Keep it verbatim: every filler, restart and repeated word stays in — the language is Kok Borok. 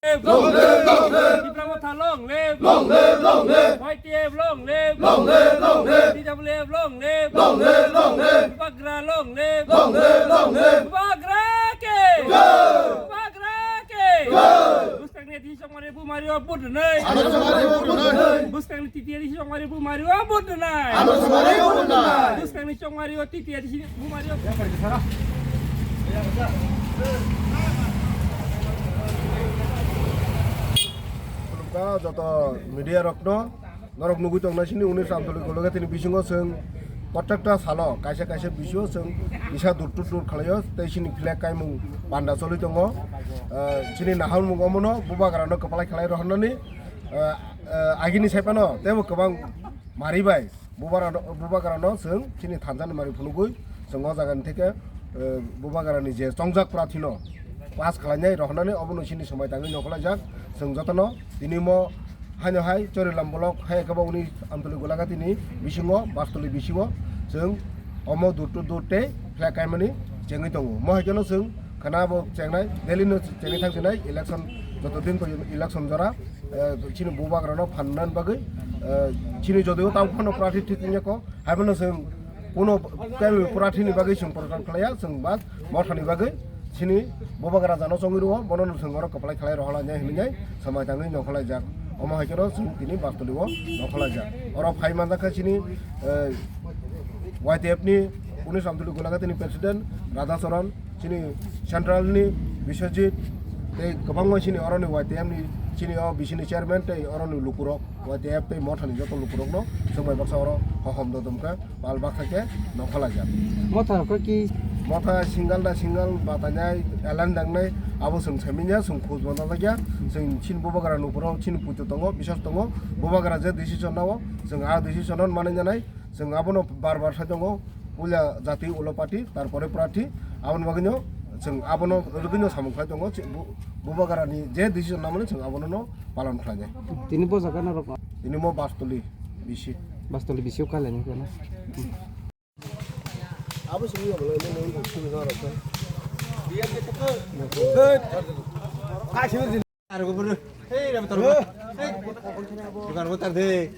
Long live, long live. Tipra Motha long live. Long live, long live. Y T F long live. Long live, long live. T W F long live. Long live, long live. Bubagra long live. Long live, long live. Bubagra ke. Jai. Bubagra ke. Jai. Buskang ni titi chongmari bumari o vote rwnai. Ano chongmari o vote rwnai. Buskang ni titi chongmari bumari o vote rwnai. Ano chongmari o vote rwnai. Buskang ni chongmari o titi bumari o. Khulumkha joto media rokno, norok nugwi tongna sini uni Samtuli Golaghatini bisingo chwng protekta salo kaisa kaisa bisio chwng kisa dur to dur khwlaio tei sini flag kaimung panda choli tongo. Eh, sini naharmung omono bubagrano kwplai khlai rohornani, eh, eh, agini saipano teibo kwbang mari bai. Bubagrano, bubagrano chwng chini thansa ni mari phunugwi chwng o jaga ni theke, eh, bubagrani je chongjak prathi no pass khlainai rohornani obono chini swmai tangwi nongkhorlaijak. Chwng jotono tini mo haino hai Chorilam block hai khe bo uni Amtuli Golaghatini bisingo Bastuli bisingo chwng omo dur to dur tei flag kaimani chengwi tongo. Mo hai kheno chwng khana bo chengnai, daily no chengwi thang sinai election, joto din ko election jora. Eh, chini bubagrano phanna bagwi, eh, chini jodio tamo phano prathi thik wngya kho, haiphano chwng kuno tel prathini bagwi chwng program khlaiya, chwng bas mothani bagwi chini bubagra jano chongwi rwo, bono no chwng oro kwplai khlai rohorlainai hinwi swmai tangwi nongkhorlaijak. Omo hai kheno chwng tini Bastuli o nongkhorlaijak. Oro phai manjak kha chini, eh, Y T F ni Unis Amtuli Golaghatini president Radhacharan, chini central ni Biswajit, tei kwbangma chini oroni Y T F ni, chini o bisini chairman tei oroni lukurok, Y T F tei mothani joto lukurokno chwng bai baksa oro hohom dodom khe pal baksa khe nongkhorlaijak. Motha rok ki? Motha single da single batainai, elan dangnai, abo chwng saimanya, chwng khojma najakya, chwng chini bubagra nukuro, chini puitu tongo, bisas tongo, bubagra je decision nao, chwng a decision no manwi nanai, chwng abono bar bar sai tongo. Puila jati ulo party, tarpore prathi, aboni bagwino chwng abono rwgwino samung khlai tongo, chwng bu-, bubagrani je decision namani chwng abono no palon khlainai. Tini bo jaga norok? Tini mo Bastuli bisi. Bastuli bisi o kalaini kena. Abo simi yo bolo ni nung simi no rok. Aro buru. Hey, ram tar. Hey. Dukan bo tar de.